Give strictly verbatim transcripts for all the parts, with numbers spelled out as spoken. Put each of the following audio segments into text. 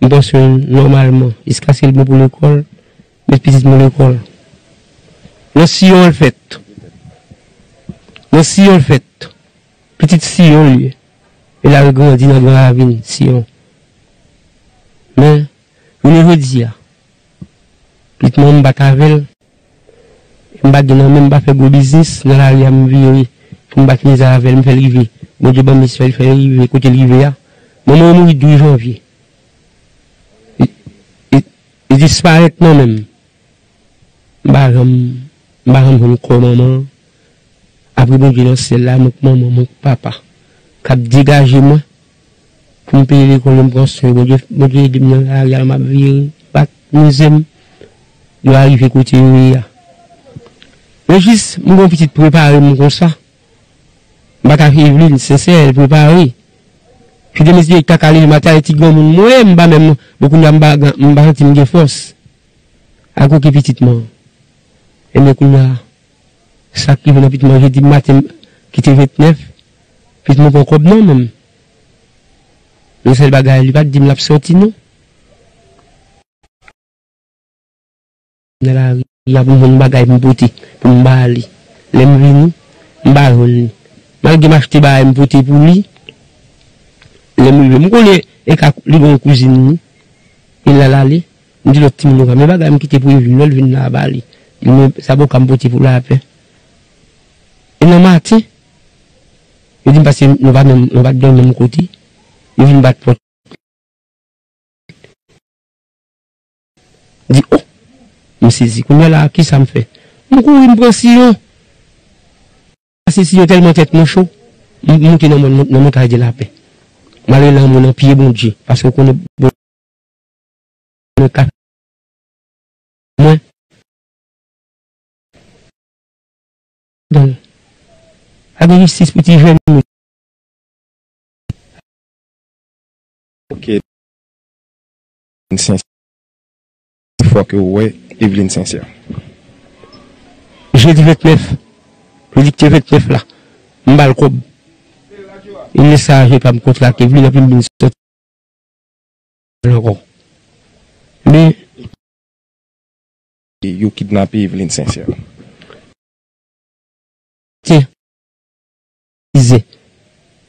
Mwen pran swen l nòmalman, jiskaske l bon pou lekòl, met pitit mwen lekòl. Nan Siyon l fèt. Nan Siyon l fèt. Pitit Siyon l ye. E l al grandi nan Gran Ravin, Siyon. Men, jounen jodi a, pitit mwen m bat avè l. M pa gen nan men, m pa fè gwo biznis, nan lari a m vire pou m bat mizè avè l, m fè l rive. Bondye ban m misyon, l fè l rive kote l rive a. Manman m mouri douz janvye. Li, li, li disparèt nan men m. M pa janm, m pa janm jwenn kò manman an. Apre Bondye nan syèl la, mank manman, mank papa k ap degaje mwen pou m peye lekòl yo, m pran swen yo. Bondye, Bondye ede m nan lari a, m ap vire, bat mizè m, yo arive kote yo ye a. Men jis, m gen yon pitit prepare m konsa. M pa ka fè Eveline, sensè, l prepare. Kite mesye ta ka leve maten, ti granmoun mwen, m pa menm, bon, kounye a m pa, m pa santi m gen fòs. Ak oke pitit mwen. Ebyen, kounye a, sa k rive nan pitit mwen, jedi maten, ki te vennèf, pitit mwen pran kòb nan men m. Yon sèl bagay, li pa t di m l ap sòti, non. Nan lari a pou m jwenn bagay pou m pote, pou m ba li. Lè m vini, m pa jwenn li. Malgre m achte bagay m pote pou li, lè m rive, m konnen e ka li gen yon kouzin li, e l al ale, m di lòt timoun yo, "Men bagay m kite pou Eveline, lè l vin la, ba li." Li, "Men sa poko m pote pou lapè." E nan maten, yo di m paske nou pa menm, nou pa t dòmi menm kote, yo vin bat pòt. M di, "Oh!" M sezi. Kounye a la, kisa m fè? M kouri, m pran Siyon. Pase Siyon tèlman tèt mwen cho, m moute nan mòn, nan montay de lapè. M al rele anmwe nan pye Bondye, paske w konnen Bondye ka fè mwen. Donk, pa gen jistis pou ti jèn yo. Ok. Eveline Sincère. Fò ke w wè Eveline Sincère. Jedi vennèf, jedi ki te vennèf la, m ba l kòb. Li mesaje pa m kontrake Eveline, epi m vin sòti ankò. Men, yo kidnape Eveline Sincère. Te sizè.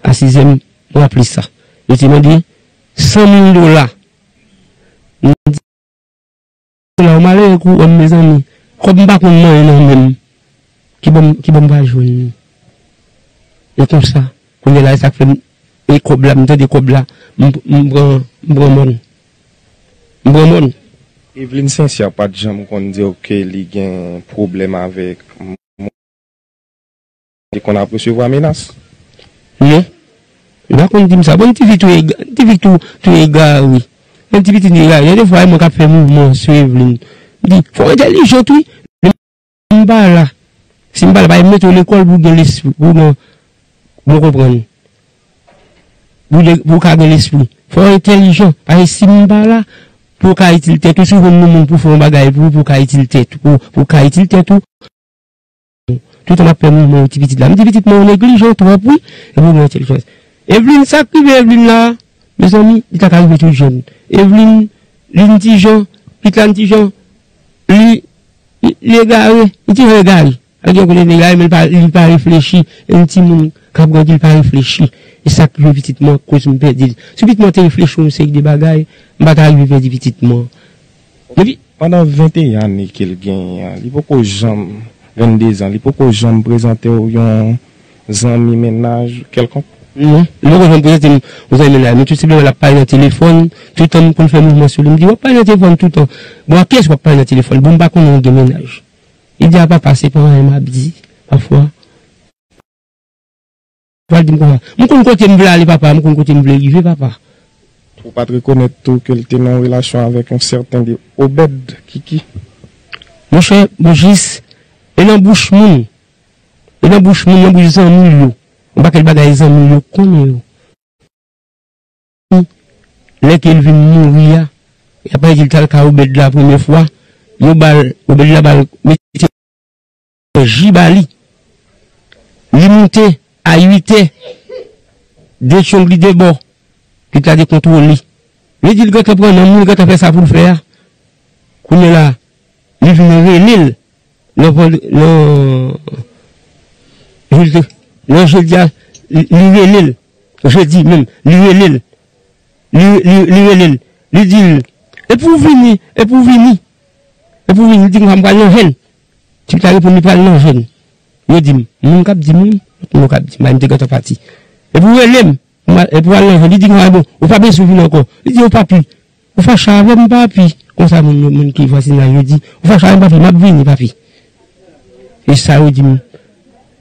A sizè m raple sa. Yo te mande san mil dola. M di, "Dola, w malere kou, mezanmi. Kòb m pa konn manyen nan men m. Ki bò m, ki bò m pral jwenn li?" E konsa, kounye a la, e sa k fè m, e kòb la, m tande kòb la, m, m pran, m pran mòn. M pran mòn. Eveline Sincère pa t janm konn di w ke li gen pwoblèm avèk m, li konn ap resevwa menas? Non. Li pa konn di m sa. Bon, ti fi tou ega-, ti fi tou, tou egare. Yon ti pitit egare. Gen de fwa, e mwen k ap fè mouvman sou Eveline. M di, "Fò w entèlijan tou wi." M pa la. Si m pa la, pa mete w lekòl pou w gen lespri, pou w gen, pou w konprann. Pou w gen, pou w ka gen lespri. Fò w entèlijan. Paske si m pa la, pou w ka itil tèt ou, si w jwenn yon moun pou fè yon bagay pou ou, pou w ka itil tèt ou, pou, pou w ka itil tèt ou. Toutan m ap fè mouvman yon ti pitit la. M di pitit mwen ou neglijan twòp wi, epi w gen entèlijans. Eveline, sa k rive Eveline la, mezanmi, li ta ka rive tout jèn. Eveline, li n ti jan, pitit la n ti jan, li, li, li egare, li ti jan egare. Ak yon kote l egare, men li pa, li pa reflechi. E yon timoun k ap grandi, li pa reflechi. E sa k rive pitit mwen, koz m pèdi l. Si pitit mwen te reflechi yon seri de bagay, m pa ta rive pèdi pitit mwen. Epi, pandan venteyen ane ke l genyen an, li poko janm, venndezan, li poko janm prezante w yon zanmi mennaj kèlkonk? Non, li poko janm prezante m yon zanmi mennaj. Men tou senpleman, l ap pale nan telefòn, toutan m konn fè mouvman sou li. M di, "W ap pale nan telefòn toutan. Bon, ak kiyès w ap pale nan telefòn? Bon, m pa konnen w gen mennaj." Li di, "A papa, se pa anyen m ap di, pafwa." Pral di m konsa. M konn kote m vle ale, papa, m konn kote m vle rive, papa. Ou pa t rekonèt tou ke l te nan yon relasyon avèk yon sèten de Obed Kiki? Monchè, Bojis, e nan bouch moun, e nan bouch moun, nan bouch zanmi l yo, yon pakèt bagay zanmi l yo konnen yo. Lè ke l vin mouri a, y ap di l t al kay Obed la premye fwa, yo ba l, Obed la ba l mete ji ba li. Li moute a uit è, de tchong li de bò, pitit la te kontwole. Li di l gentan pran nonm, li gentan fè sa pou l fè a. Kounye la, li vin rele l nan, nan, nan jodi a, li, li rele l. Jodi menm, li rele l. Li, li, li rele l. Li di l, epi w vini, epi w vini. Epi w vini, li di konsa m pral nan jèn. Ti pitit la reponn li pral nan jèn. Yo di m, moun k ap di m wi, moun k ap di m, m te gentan pati. Epi w rele m, m al, epi w al nan jèn. Li di konsa, bon, ou pa bezwen vin ankò. Li di, ou papi, ou fache avè m, papi. Konsa moun yo, moun ki vwazinay yo di, ou fache avè m, papi, m ap vini, papi. E sa yo di m,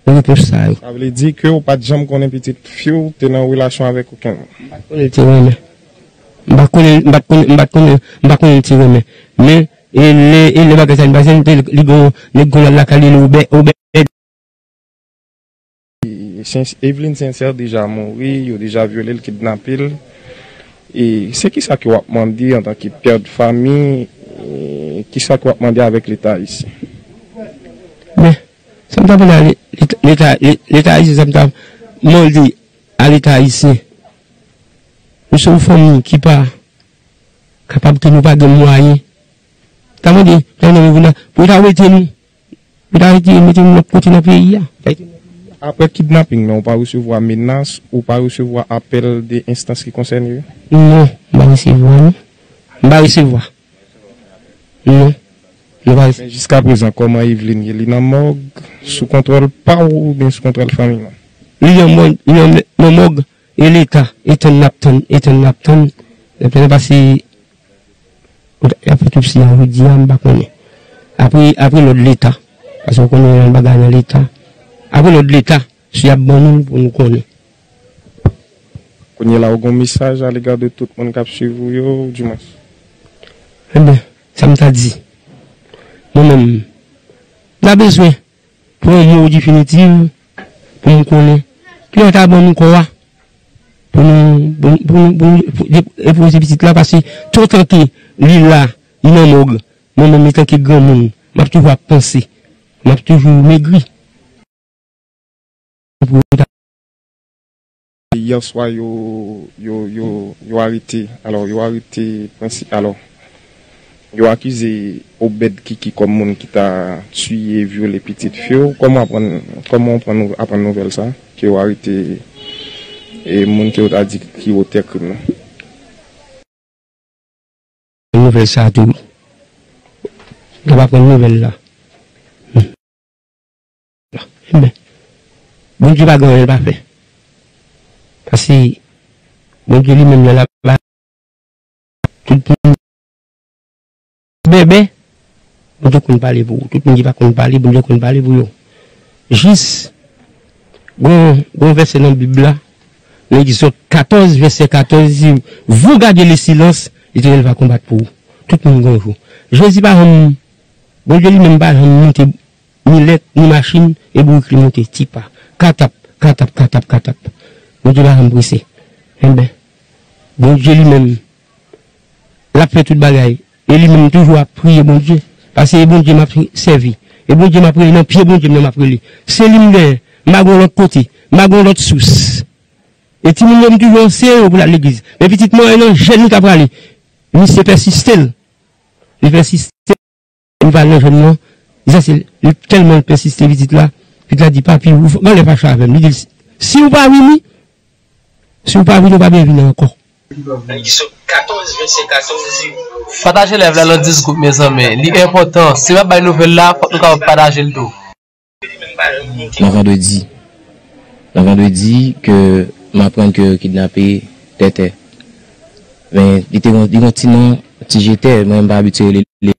nan repons sa yo. Sa vle di ke ou pa t janm konnen pitit fi w te nan relasyon avèk okenn moun? M pa t konnen l te renmen. M pa t konnen, m pa t konnen, m pa t konnen, m pa t konnen l te renmen. Men, e lè, e lè bagay sa vin pase, m te, li gon, nèg gon lòt lakay li, li Obè, Obè. Evelyne Sincère deja mouri, yo deja vyole l, kidnape l. E se kisa ke w ap mande antanke pè de fanmi, e kisa ke w ap mande avèk Leta ayisyen? Men, sa m ta mande a Leta, Leta, Leta ayisyen, sa m ta mande a Leta ayisyen. Nou se yon fanmi ki pa kapab ke nou pa gen mwayen. Ta mande, ta mande pou ta, pou ta wete nou. Pou ta wete, mete nou lòt kote nan peyi a. Apre kidnaping nan, ou pa resevwa menas, ou pa resevwa apèl de enstans ki konsène yo? Non, m pa resevwa, non. M pa resevwa. Non. Nou pa resevwa. Men jiska prezan, kòman Evelyne ye? Li nan mòg, sou kontwòl pa w oubyen sou kontwòl fanmi w? Li nan mòg, li nan, nan mòg, e Leta, e tann n ap tann, e tann n ap tann. N ap tann pase, y ap fè otopsi a jodi a, m pa konnen. Apre, apre lòd Leta, paske w konnen yon bagay nan Leta. Apre lòd Leta, si y ap ban nou l pou nou konnen. Kounye la, ou gen yon mesaj alega de tout moun k ap swiv ou yo, dimwens? Enben, sa m ta di, mwen menm, m ta bezwen pran yon mo definitif pou m konnen kilè yo ta ban nou kò a pou nou, pou, pou, pou, pou depoze pitit la, paske toutan ke li la, li nan mòg, mwen menm, antanke granmoun, m ap toujou ap panse, m ap toujou megri. Yè swa, yo, yo, yo, yo arete, alò, yo arete prensi-, alò, yo akize Obed Kiki kòm moun ki ta tiye, vyole pitit fi w. Kòman w aprann, kòman w aprann, aprann nouvèl sa, ke yo arete, e, moun ke yo ta di ki otè krim nan? Nouvèl sa a tou wi. Yo pa pran nouvèl la. Hmm. Enben, Bondye pa gen anyen l pa fè. Paske Bondye li menm nan laba, tout moun bèbè, Bondye konn pale pou ou. Tout moun ki pa konn pale, Bondye konn pale pou yo. Jis, gon, gon vèsè nan Bib la, nan Egzòd katòz, vèsè katòz, li di, vous gardez le silence, l'Éternel va combattre pour vous. Tout moun gon jou. Jezi pa janm, Bondye li menm pa janm monte ni lèt, ni machin, e bourik li monte ti pa. Katap, katap, katap, katap. Bondye pa janm prese. Enben, Bondye li menm, l ap fè tout bagay. E li menm toujou ap priye Bondye. Paske e Bondye m ap sèvi. E Bondye m ap rele, nan pye Bondye m nan m ap rele. Se li m genyen. M pa gon lòt kote. M pa gon lòt sous. E timoun yo, m toujou anseye yo pou l al legliz. Men pitit mwen, nan jèn li ta prale. Misye pèsiste l. Li pèsiste. Li pa nan jèn nan. Li sa se, li tèlman l pèsiste pitit la. Pitit la di, "Papi, ou, ou anlè fache avè m." Li di, "Si ou pa vini, si ou pa vini, ou pa byen vini ankò." Pataje live la nan dis gwoup, mezanmi. Li enpòtan. Si w ap bay nouvèl la, fòk nou kapab pataje l tou. Nan vandredi. Nan vandredi ke m aprann ke yo kidnape Tètè. Men, li te gon, li gon ti non, Ti Jetè, mwen m pa abitye rele li.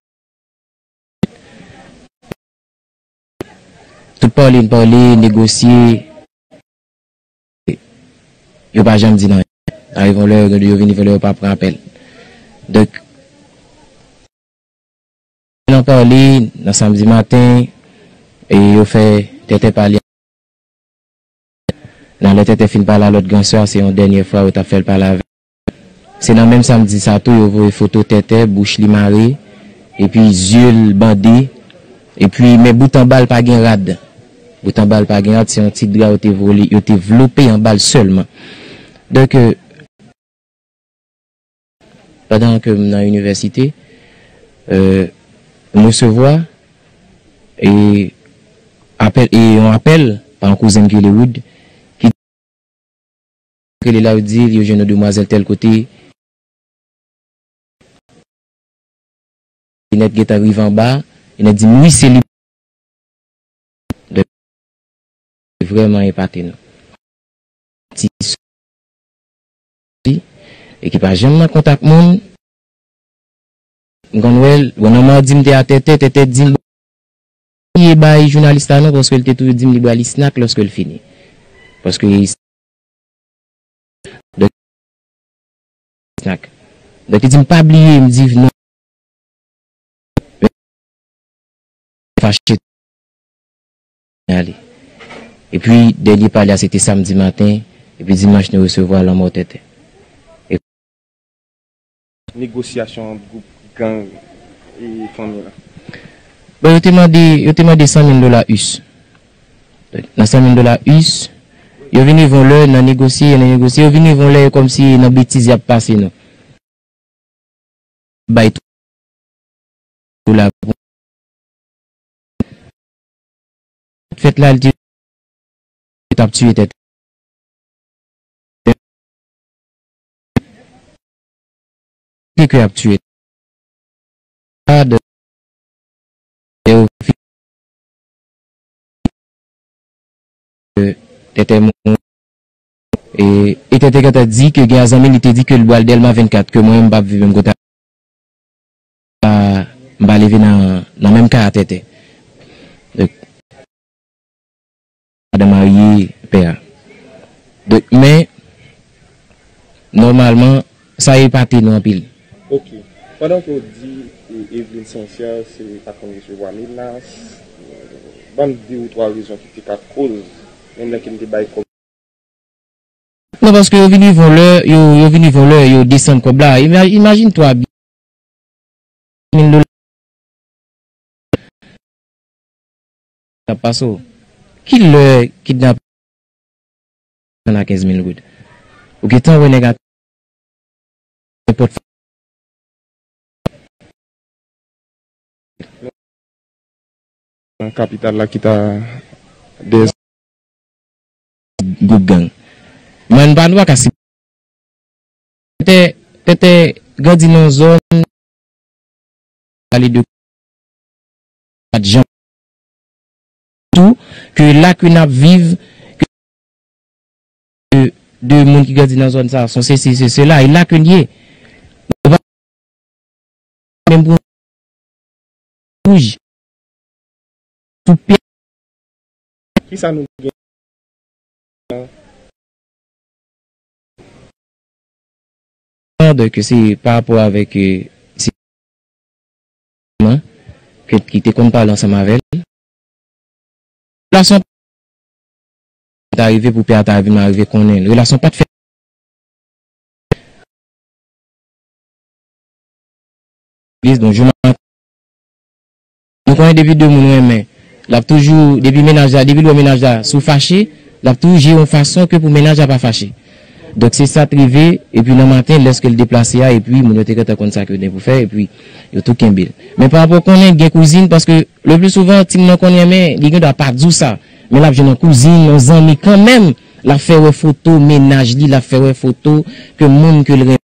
Tout pale, n pale, negosye. Yo pa janm di n anyen. Arive yon lè, yo, yo vini fè lè yo pa pran apèl. Donk, nan pale, nan samdi maten, e yo fè Tètè pale. Nan lè Tètè fin pale a lòt gran sè a, se yon dènyè fwa yo t ap fè l pale avè l. Se nan menm samdi sa tou, yo voye foto Tètè, bouch li mare, epi zye l bande, epi men bout anba l pa gen rad. Bout anba l pa gen rad, se yon ti dra yo te vole, yo te vlope anba l sèlman. Donk, euh, Pandan ke m nan inivèsite, euh, m resevwa e apèl, e yon apèl pa yon kouzen m ki rele Wood, ki rele la, yo di l yo jwenn yon demwazèl tèl kote. Enèt gentan rive anba, Enèt di m, wi, se li. Donk, vrèman epate nou. Ti soti, e ki pa janm nan kontak moun. M konn wè l, bon, nan madi m te a Tètè, Tètè di m, "Bliye bay jounalis la non," paske l te toujou di m li ba li snack lòske l fini. Paske snack. Donk, li di m, "Pa bliye," m di, "Non." Fache, ale. Epi, dènye pale a, se te samdi maten, epi dimanch, nou resevwa lanmò Tètè. E Negosyasyon ant gwoup gang e fanmi la. Bon, yo te mande, yo te mande san mil dola us. Nan san mil dola us, yo vin rive yon lè nan negosye, nan negosye, yo vin rive yon lè, yo kòmsi nan betiz y ap pase nou. Bay tou la pou fèt la, li te t ap tiye Tètè. Ki ke ap tiye. Tètè mouri. E, e Tètè gentan di ke gen zanmi li te di ke l pral Dèlma vennkat, ke mwen menm m p ap viv menm kote a, m pa leve nan, nan menm kay a Tètè. Donk, madan marye pè a. Donk, men, nòmalman, sa epate nou anpil. Ok. Pandan ke w di e, Eveline Sincère se pa konn resevwa menas, ban m de ou twa rezon ki te ka koz, menm lè ke m te bay kòb. Non, paske yo vin rive yon lè, yo, yo vin rive yon lè, yo desann kòb la. Ima-, imajine twa byen. Mil dola. K ap pase w. Ki lè kidnapè a kenz mil goud? Ou gentan wè nèg a nenpòt Nan kapital la ki ta de gwoup gang. Mwen pa nou pa ka si Tètè, Tètè grandi nan zòn pale de pa t janm tou ke la ke n ap viv ke de moun ki grandi nan zòn sa, son se se se sela, e la ke n ye. Nou pa menm pou wouj. Pou pè. Kisa nou gen Donk, se pa rapò avèk, euh, se ke, ki te konn pale ansanm avè l. Relasyon ta rive pou pè a ta vin arive konnen l. Relasyon pa t fèt. Legliz, donk, jou maten, nou konnen depi de moun renmen, l ap toujou, depi mennaj la, depi l wè mennaj la sou fache, l ap toujou jere yon fason ke pou mennaj la pa fache. Donk, se sa t rive, epi nan maten, lèske l deplase a, epi moun yo te gentan konn sa ke yo gen pou fè, epi yo tou kenbe l. Men pa rapò konnen gen kouzin, paske le pli souvan, timoun nan konn renmen, li gendwa pa di w sa, men l ap jwenn yon kouzin, yon zanmi kanmenm, l ap fè wè foto mennaj li, l ap fè wè foto ke moun ke l renmen.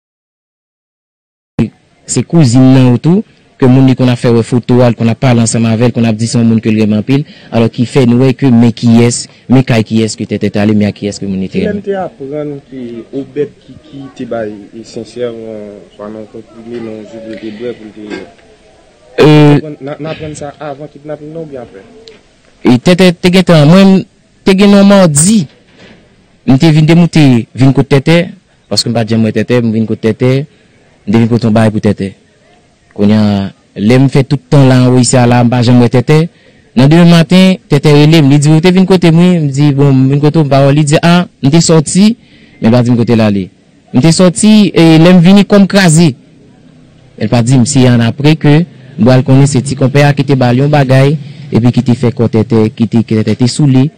Se kouzin nan ou tou, ke moun li konn ap fè wè foto a, l konn ap pale ansanm avè l, konn ap di se yon moun ke l renmen anpil, alò ki fè n wè ke men kiyès, men kay kiyès ke Tètè t ale, men ak kiyès ke moun li te renmen. Kilè n te aprann ke Obèd Kiki te bay Sincère yon, swa nan yon konprime, nan yon jou pou l te bwè, pou l te. Euh, n, n aprann sa avan kidnaping nan oubyen apre? E Tètè te gentan, mwen, m te gen yon madi, m te vin demoute, vin kot Tètè, paske m pa t janm wè Tètè, m vin kot Tètè, m te vin pote yon bagay pou Tètè. Kounye a, lè m fè tout tan la anwo isi a la, m pa janm wè Tètè. Nan demen maten, Tètè rele m, li di, "Ou te vin kote m, wi." M di, "Bon, m vin kote w, m pa wè w." Li di, "A, m te sòti," men l pa di m kote l ale. M te sòti, e lè m vini, kò m kraze. Men l pa di m, se annapre ke m pral konnen se ti konpè a ki te ba l yon bagay, epi ki te fè kò Tètè, ki te, Tètè te sou li,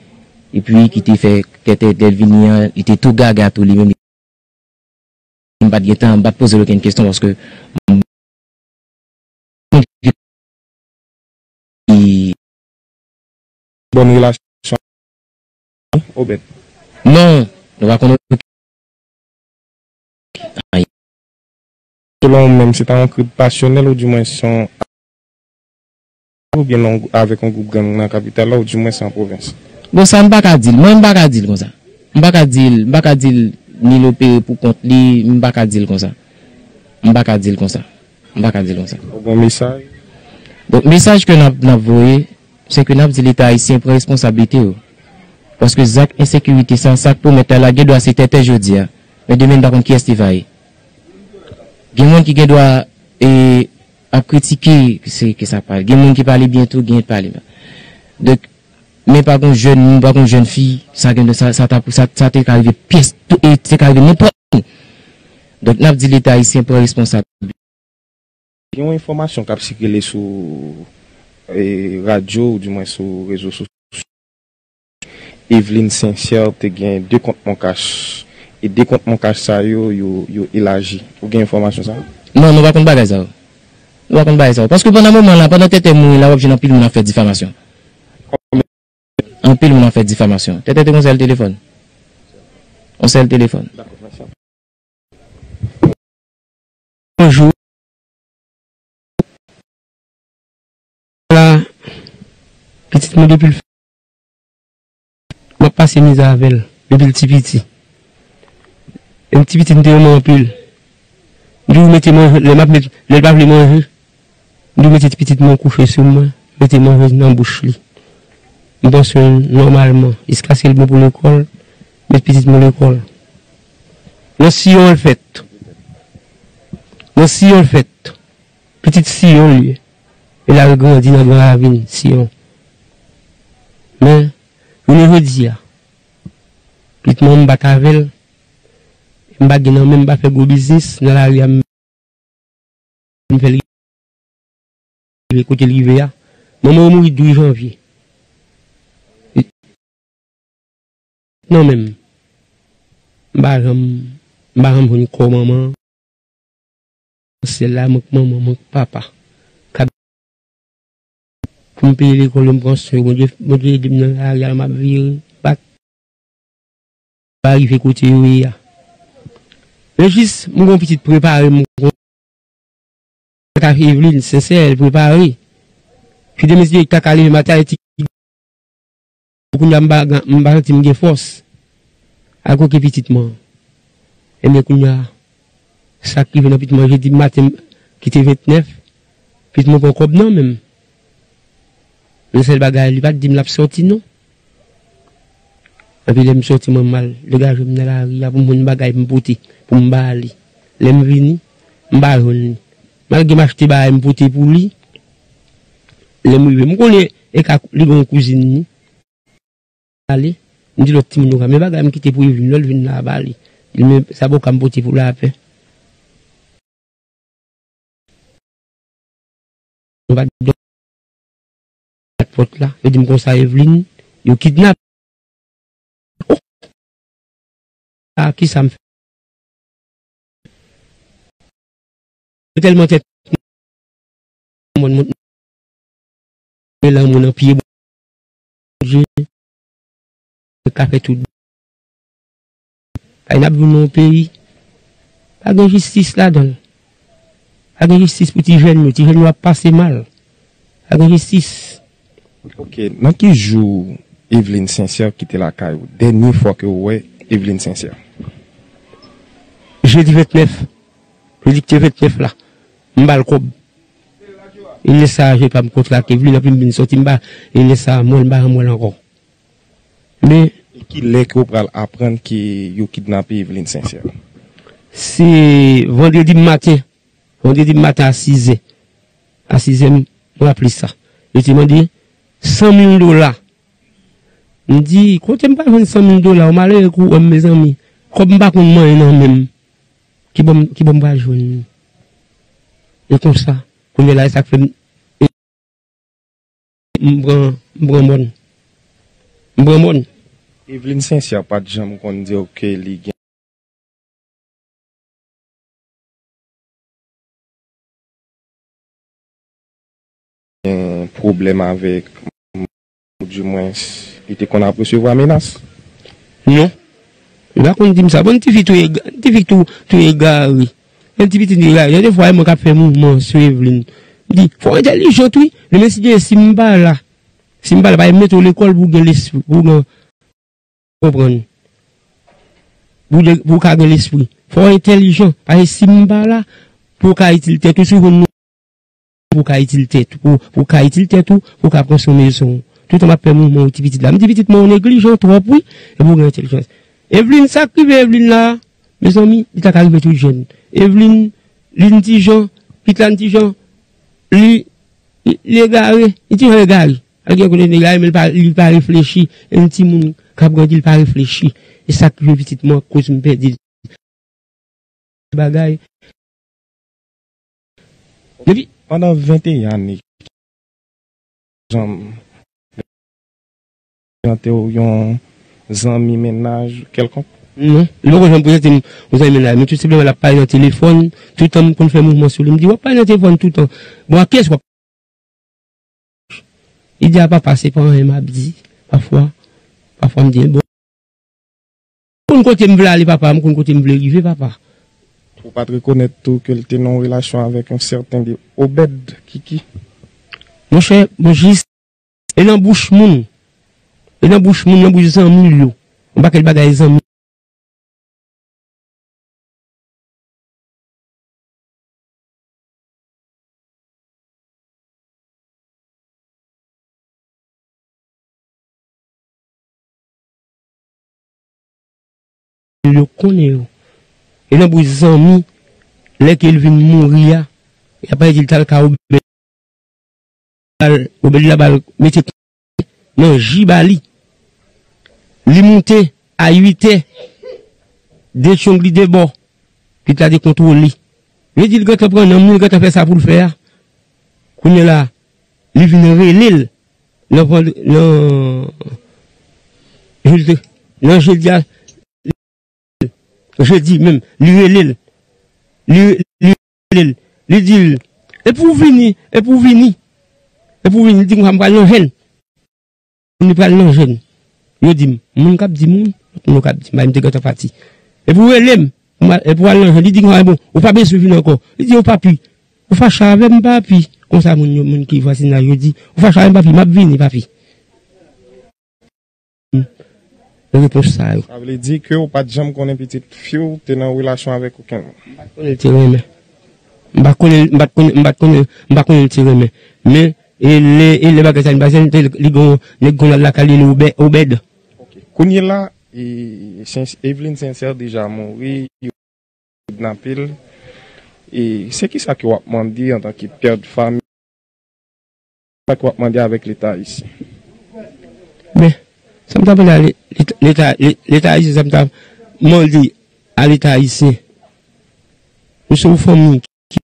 epi ki te fè Tètè, lè l vini an, li te tou gaga tou li menm. pa t gen tan, m pa t poze l okenn kesyon paske m Bòn relasyon Obed? Non, nou pa konn. Selon ou menm, se ta yon krib pasyonèl oudimwen se yon oubyen l avèk yon gwoup gang nan kapital la oudimwen se an pwovens? Bon, sa m pa ka di l. Mwen, m pa ka di l konsa. M pa ka di l, m pa ka di l ni l opere pou kont li, m pa ka di l konsa. M pa ka di l konsa. M pa ka di l konsa. Ou gen mesaj? Donk, mesaj ke n ap, n ap voye, se ke n ap di Leta ayisyen pran responsablite yo. Paske zak ensekirite sa, sa k pwomèt la, la gen dwa se tètè jodi a. Men demen, n pa konn kiyès li va ye. Gen moun ki gen dwa, e, ap kritike, se ke sa pale. Gen moun ki pale byen tou, gen pale mal. Donk, men pa gon jèn, pa gon jèn fi, sa gen, sa, sa ta, sa, sa te ka rive pyès, tou, e te ka rive nenpòt moun. Donk, n ap di Leta ayisyen pran responsab. Gen yon enfòmasyon k ap sikile sou, e, radyo, oudimwen sou rezo sosyo. Eveline Sincère te gen de kont Moncash. E de kont Moncash sa yo, yo, yo elaji. Ou gen enfòmasyon sa a? Non, nou pa konn bagay sa yo. Nou pa konn bagay sa yo. Paske pandan moman la, pandan Tètè mouri la, w ap jwenn anpil moun ap fè difamasyon. Anpil moun ap fè difamasyon. Tètè te gon sèl telefòn. Yon sèl telefòn. Dakò, mèsi. Bonjou. La, pitit mwen depi l fèt, m ap pase mizè avè l, depi l ti piti. Depi l ti piti, m te renmen anpil. M toujou mete manje, lè m ap met, lè l pa vle manje, m toujou mete ti pitit mwen kouche sou mwen, mete manje nan bouch li. M pran swen l nòmalman, jiskaske l bon pou lekòl, met pitit mwen lekòl. Nan Siyon l fèt. Nan Siyon l fèt. Pitit Siyon l ye. E l al grandi nan Gran Ravin, Siyon. Men, jounen jodi a, pitit mwen m bat avè l, m pa gen nan men m, m pa fè gwo biznis, nan lari a m m fè l rive kote l rive a. Manman w mouri douz janvye. Non, menm. M pa janm, m pa janm jwenn kò manman. Sèl la, mank manman, mank papa. K ap pou m peye lekòl yo, m pran swen yo. Bondye, Bondye ede m nan lari a, m ap vire, bat. Pa rive kote yo ye a. Men jis, m gon pitit prepare, m gon, ta Eveline, sensè, l prepare. Si demen si Dye ta ka leve maten, ti, kounye a m pa, m pa santi m gen fòs. Al koke pitit mwen. Ebyen, kounye a, sa k rive nan pitit mwen, jedi maten, ki te ventnèf, pitit mwen pran kòb nan men m. Men sèl bagay, li pa t di m l ap sòti, non. Epi lè m sòti, mwen, m al degaje m nan lari a pou m jwenn bagay pou m pote, pou m ba li. Lè m vini, m pa jwenn li. Malgre m achte bagay m pote pou li, lè m rive, m konnen e ka li gen yon kouzin li. Ale, m di lòt timoun yo, "Men bagay m kite pou Eveline, lè l vin la, ba li." Li, "Men sa poko m pote pou lapè." Nou pa t bat pòt la, yo di m konsa, "Eveline, yo kidnap." Oh! A, kisa m fè? Yo tèlman tèt mòn, mòn, mete lanmou nan pye Bondye, yo ka fè tout. Kay n ap viv nan yon peyi, pa gen jistis ladan l. Pa gen jistis pou ti jèn yo. Ti jèn yo ap pase mal. Pa gen jistis. Ok, nan ki jou Eveline Sincère kite lakay ou? Dènye fwa ke ou wè Eveline Sincère? Jedi ventnèf. Jedi ki te ventnèf la. M ba l kòb. E lè sa a, je pa m kontrake Eveline, anpi m vin sòti, m ba, e lè sa a, m wè l, m pa janm wè l ankò. Men. E ki lè ke w pral aprann ke yo kidnape Eveline Sincère? Se vandredi maten. Vandredi maten a sizè. A sizè, m raple sa. Yo te mande san mil dola. M di, "Kote m pral jwenn san mil dola? Ou malere kou wè m, mezanmi. Kòb m pa konn manyen nan men m. Ki bò m, ki bò m pral jwenn li?" E konsa, kounye a la, e sa k fè m, e m pran, m pran mòn. M pran mòn. Eveline Sincère pa t janm konn di w ke li gen pwoblèm avèk, oudimwens, li te konn ap resevwa menas? Non. Li pa konn di m sa. Bon, ti fi tou ega-, ti fi tou, tou egare. Yon ti pitit egare. Gen de fwa, e mwen k ap fè mouvman sou Evelyne. M di, fò w entèlijan tou wi. Demen si Dye, si m pa la, si m pa la, pa mete w lekòl pou w gen lespri, pou w gen konprann. Pou de, pou w ka gen lespri. Fò w entèlijan. Paske si m pa la, pou w ka itil tèt ou, si w konn pou w ka itil tèt ou, pou, pou w ka itil tèt ou, pou w ka pran swen mezon w. Toutan m ap fè mouvman yon ti pitit la. M di pitit mwen ou neglijan twòp wi, epi w gen entèlijans. Evelyne, sa k rive Evelyne la, mezanmi, li ta ka rive tout jèn. Evelyne, li n ti jan, pitit la n ti jan, li, li, li egare, li ti jan egare. Al gen kote l egare, men li pa, li pa reflechi. E yon timoun k ap grandi, li pa reflechi. E sa k rive pitit mwen, koz m pèdi l. Bagay. Depi pandan venteyen ane, janm prezante w yon zanmi mennaj kèlkonk? Non, li poko janm prezante m yon zanmi mennaj. Men tou senpleman, l ap pale nan telefòn, toutan m konn fè mouvman sou li. M di, w ap pale nan telefòn toutan. Bon, a kiyès w ap Li di a papa, se pa anyen m ap di. Pafwa, pafwa m di, bon. M konn kote m vle ale, papa, m konn kote m vle rive, papa. Ou pa t rekonèt tou ke l te nan yon relasyon avèk yon sèten de Obed Kiki? Monchè, mwen jis, e nan bouch moun, e nan bouch moun, nan bouch zanmi l yo, yon pakèt bagay zanmi yo konnen yo. E nan bouch zanmi, lè ke l vin mouri a, y ap pale di l t al ka Obed, Obed la ba l mete nan ji ba li. Li moute a uit è, de tchong li de bò, li t la dekontwole. Yo di l gentan pran nanm li, l gentan fè sa pou l fè a. Kounye la, li vin rele l nan, nan, nan jedi a, jedi menm, li rele l. Li, li rele l. Li di l, epi w vini, epi w vini. Epi w vini, li di konsa m pral nan jèn. Moun li pral nan jèn. Yo di m, moun k ap di moun, lòt moun yo k ap di m, bagay m te gentan pati. Epi w rele m, epi w al nan jèn, li di konsa, bon, ou pa bezwen vin ankò. Li di, o papi, ou fache avè m, papi. Konsa moun yo, moun ki vwazinaj yo di, ou fache avè m, papi, m ap vini, papi. Repons sa yo. Sa vle di ke ou pa t janm konnen pitit fi w te nan relasyon avèk okenn moun? M pa t konnen l te renmen. M pa t konnen, m pa t konnen, m pa t konnen, m pa konnen l te renmen. Men, e lè, e lè bagay sa vin pase, li te, li gon, nèg gon lakay li, li Obè-, Obèd. Ok. Kounye la, e, Sens-, Evelyne Sincère deja mouri. Kidnape l. E se kisa ke w ap mande antanke pè de fanmi? Sa ke w ap mande avèk Leta ayisyen? Men, sa m ta mande a Le-, Leta, Leta, Le-, Leta ayisyen, sa m ta mande a Leta ayisyen. Nou se yon fanmi ki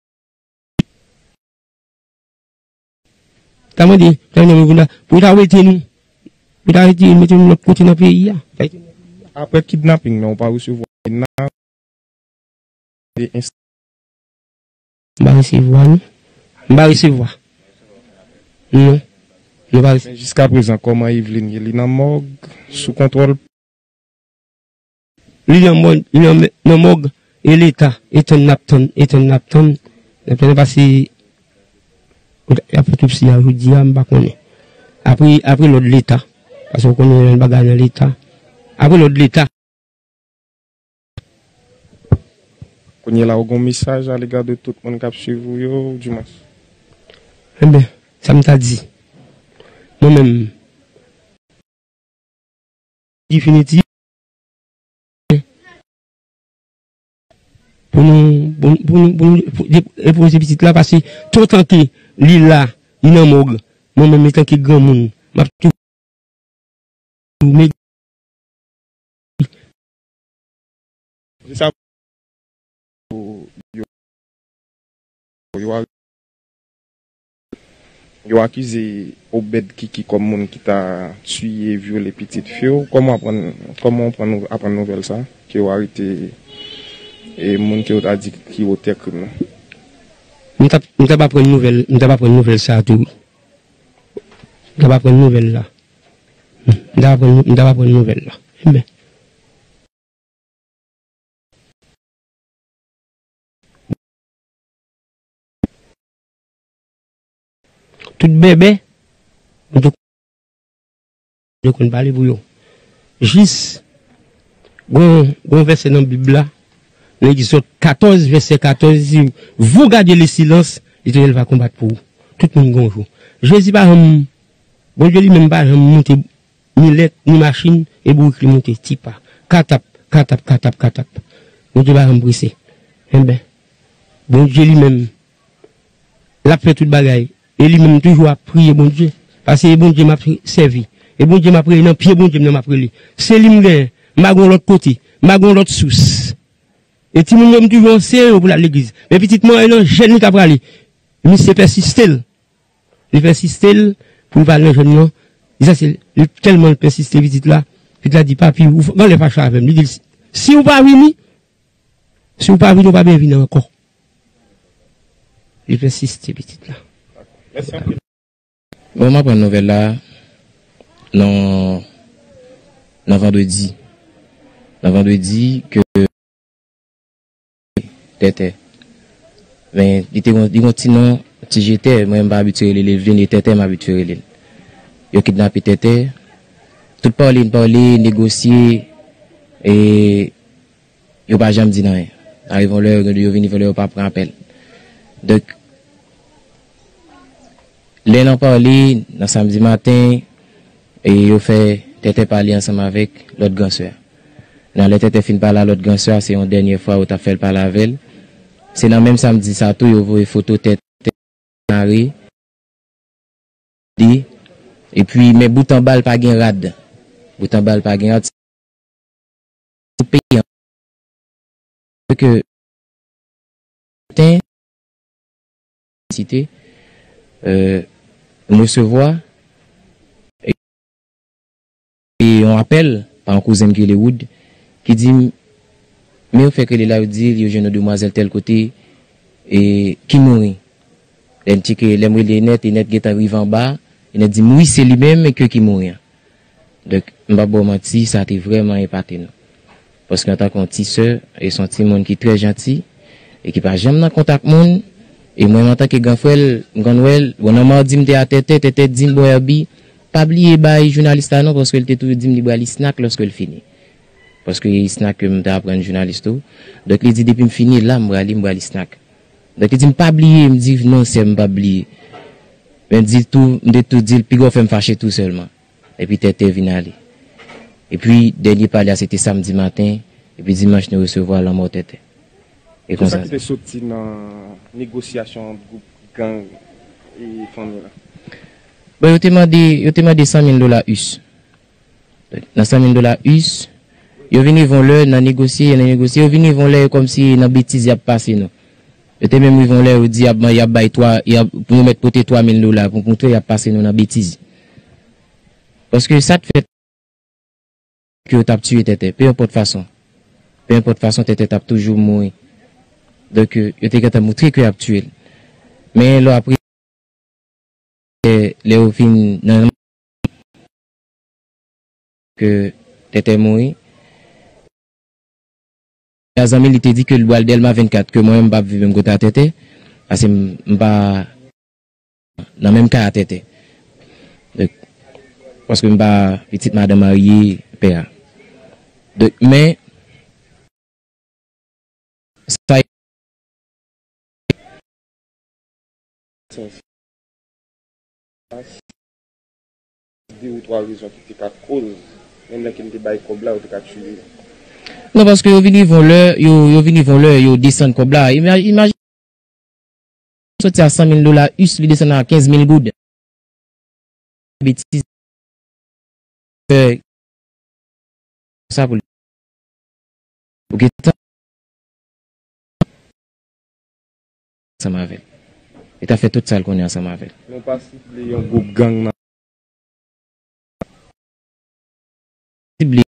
ta mande, ta mande pou ta, pou ta wete nou. Pou ta wete, mete nou lòt kote nan peyi a. Apre kidnaping nan, ou pa resevwa menas de ins- M pa resevwa, non. M pa resevwa. Non. Nou pa resevwa. Men jiskaprezan, kòman Evelyne ye? Li nan mòg, sou kontwòl? Li nan mòg, li nan, nan mòg, e Leta, e tann n ap tann, e tann n ap tann, n ap tann, pase, y ap fè otopsi a jodi a, m pa konnen. Apre, apre lòd Leta, paske w konnen yon bagay nan Leta. Apre lòd Leta. Kounye la, ou gen yon mesaj alega de tout moun k ap swiv ou yo, oudimwens? Enben, sa m ta di. Mwen menm, definitif, pou nou, pou, pou nou, pou nou, pou, de-, depoze pitit la, paske toutan ke li la, li nan mòg, mwen menm, antanke granmoun, m ap tou, tou, men, se sa, yo, yo, yo a-, yo akize Obed Kiki kòm moun ki ta tiye, vyole pitit fi w. Kòman w aprann, kòman w aprann, aprann nouvèl sa, ke yo arete, e, moun ke yo ta di ki otè krim nan? M t ap, m t ap aprann nouvèl, m t ap aprann nouvèl sa tou, wi. M t ap aprann nouvèl la. M t ap aprann, m t ap aprann nouvèl la. Enben. Tout bèbè, m te, te konn pale pou yo. Jis, gon, gon vèsè nan Bib la, nan Egzòd katòz, vèsè katòz, li di, Vous gardez le silence, l'Éternel va combattre pour vous. Tout moun gon jou. Jezi pa janm, Bondye li menm pa janm monte ni lèt, ni machin, e bourik li monte, ti pa. Katap, katap, katap, katap. Bondye pa janm prese. Enben, Bondye li menm, l ap fè tout bagay. E li menm toujou ap priye Bondye. Paske e Bondye m ap sèvi. E Bondye m ap rele, nan pye Bondye m nan m ap rele. Se li m genyen. M pa gon lòt kote. M pa gon lòt sous. E timoun yo, m toujou anseye yo pou l al legliz. Men pitit mwen, nan jèn li ka prale. Misye pèsiste l. Li pèsiste l pou l pa al nan jèn nan. Li sa se, li tèlman l pèsiste pitit la. Pitit la di, "Papi, ou f-, anlè fache avè m." Li di l, "Si, si w pa vini, si w pa vini, ou pa byen vini ankò." Li pèsiste pitit la. Mèsi anpil. Bon, m aprann nouvèl la nan, nan vandredi. Nan vandredi ke Tètè. Men, li te gon, li gon ti non, Ti Jetè, mwen m pa abitye rele l Eveline, e Tètè m abitye rele l. Yo kidnape Tètè. Tout pale, n pale, negosye, e yo pa janm di n anyen. Arive yon lè, yo, yo vin yon lè, yo pa pran apèl. Donk, lè n ap pale, nan samdi maten, e yo fè Tètè pale ansanm avèk lòt gran sè a. Nan lè Tètè fin pale a lòt gran sè a, se yon dènyè fwa yo t ap fè l pale avè l. Se nan menm samdi sa tou, yo voye foto Tètè mare. Epi, men bout anba l pa gen rad. Bout anba l pa gen rad. Tout peyi an. Ke ten, site, euh, m resevwa e, e yon apèl pa yon kouzen m ki rele Wood, ki di m, men yo fèk rele la, yo di yo jwenn yon demwazèl tèl kote, e, ki mouri. Lè m tcheke, lè m rele Enèt, Enèt gentan rive anba, Enèt di m, wi, se li menm ke ki mouri an. Donk, m p ap ba w manti, sa te vrèman epate nou. Paske antanke yon ti sè, e se yon timoun ki trè janti, e ki pa janm nan kontak moun, e mwen menm antanke gran frè l, m konn wè l, bon, nan madi m te a Tètè, Tètè di m, bon, Herby, pa bliye bay jounalis la non, paske l te toujou di m li bral snack lòske l fini. Paske e snack ke m te aprann jounalis tou. Donk, li di, depi m fini la, m prale, m bral snack. Donk, li di m, pa bliye, m di, non, sè m, m p ap bliye. Men di l tou, m te tou di l, piga w fè m fache tou sèlman. Epi Tètè vin ale. Epi dènye pale a, se te samdi maten, epi dimanch nou resevwa lanmò Tètè. E konsa. Kisa ki te soti nan negosyasyon ant gwoup gang e fanmi la? Bon, yo te mande, yo te mande san mil dola us. Nan san mil dola us, yo vin rive yon lè nan negosye, nan negosye, yo vin rive yon lè kòmsi nan betiz y ap pase nou. Yo te menm rive yon lè yo di y ap, y ap bay twa, y ap, pou yo mèt pote twa mil dola pou montre y ap pase nou nan betiz. Paske sa t fèt ke yo t ap tiye Tètè, pe enpòt fason. Pe enpòt fason, Tètè t ap toujou mouri. Donk, yo te gentan montre ke y ap tiye l. Men lè w ap lè yo fin nan ke Tètè mouri. Yon zanmi li te di ke l pral Dèlma vennkat, ke mwen menm m p ap viv menm kote a Tètè, paske m, m pa nan menm kay a Tètè. Donk, paske m pa pitit madanm marye pè a. Donk, men, sa de ou twa rezon ki te ka koz, menm lè ke m te bay kòb la, yo te ka tiye. Non, paske yo vin rive yon lè, yo, yo vin rive yon lè, yo desann kòb la. Ima-, imajine soti a san mil dola us, li desann a kenz mil goud. Betiz. Fè sa pou li. Ou gentan ansanm avè l. Li ta fè tout sa l konnen ansanm avè l. Nou pa sible yon gwoup gang nan. Sible.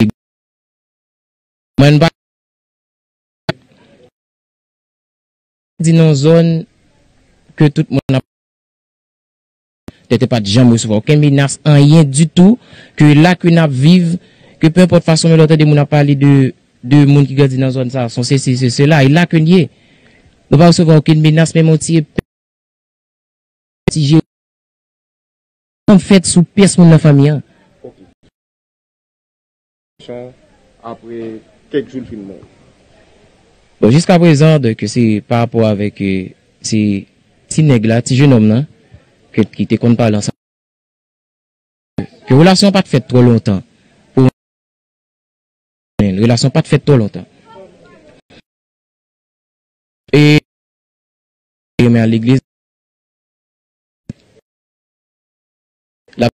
Mwen pa di nan zòn ke tout moun ap Tètè pa t janm resevwa okenn menas, anyen ditou, ke la ke n ap viv, ke pe enpòt fason, men lè w tande moun ap pale de, de moun ki grandi nan zòn sa, se sesi, se sela, e la ke n ye. Nou pa resevwa okenn menas, menm yon ti epè, ti je, fèt sou pyès moun nan fanmi an. Apre kèk jou l fin mouri. Bon, jiska prezan, donk, se pa rapò avèk, euh, se ti nèg la, ti jenòm nan, ke, ki te konn pale ansanm. Ke relasyon pa t fèt twò lontan. Pou relasyon pa t fèt twò lontan. E, e men al legliz. L ap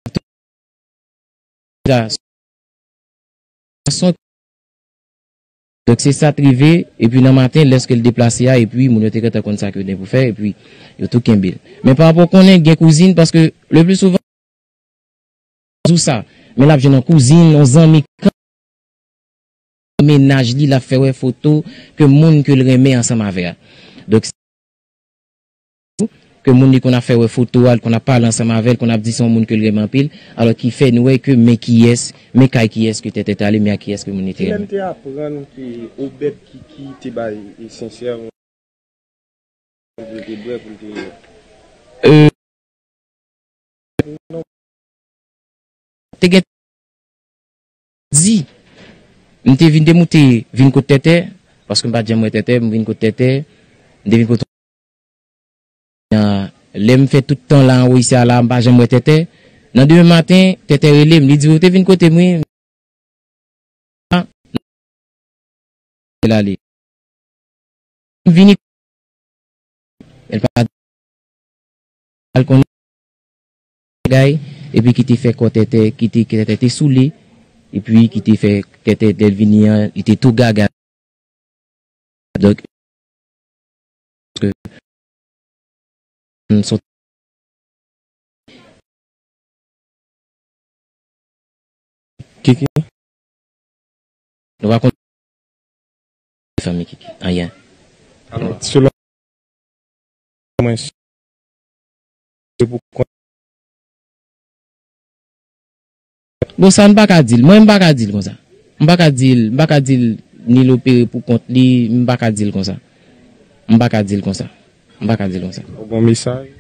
Donk, se sa t rive, epi nan maten, lèske l deplase a, epi moun yo te gentan konn sa ke yo gen pou fè, epi yo tou kenbe l. Men pa rapò konnen gen kouzin, paske le pli souvan, di w sa, men l ap jwenn yon kouzin, yon zanmi, mennaj li, l ap fè wè foto ke moun ke l renmen ansanm avè a. Donk, ke moun li konn ap fè wè foto a, l konn ap pale ansanm avè l, konn ap di se yon moun ke l renmen anpil, alò ki fè n wè ke men kiyès, men kay kiyès ke Tètè t ale, men ak kiyès ke moun li te renmen. Kilè m te aprann ke Obed Kiki te bay e Sensè yon pou l te bwè, pou l te... Euh, te gen di, m te vin demoute, vin kot Tètè, paske m pa t janm wè Tètè, m vin kot Tètè, m te vin kot, lè m fè tout tan la anwo isi a la, m pa janm wè Tètè. Nan demen maten, Tètè rele m, li di, "Ou te vin kote m, wi." L ale. M vini. L pa al konnen bagay, epi ki te fè kò Tètè, ki te, ki Tètè te soule, epi ki te fè Tètè, lè l vini an, li te tou gaga. Donk, ke m sot Kiki? Nou pa konn fanmi Kiki, anyen. Alò, selon mwen, se pou kont. Bon, sa m pa ka di l. Mwen, m pa ka di l konsa. M pa ka di l, m pa ka di l ni l opere pou kont li, m pa ka di l konsa. M pa ka di l konsa. M pa ka di l konsa. Ou bon mesaj?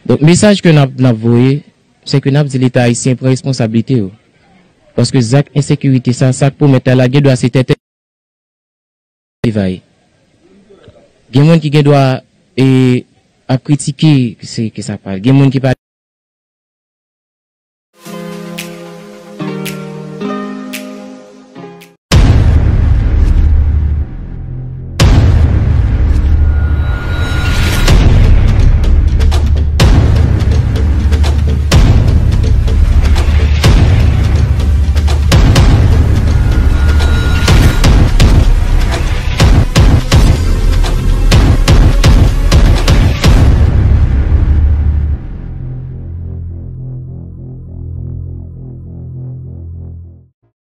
Donk, mesaj ke n ap, n ap voye, se ke n ap di Leta ayisyen pran responsablite yo. Paske zak ensekirite sa, sa k pwomèt la, la gen dwa se Tètè. Evaye. Gen moun ki gen dwa, e, ap kritike, se, ke sa pa. Gen moun ki pa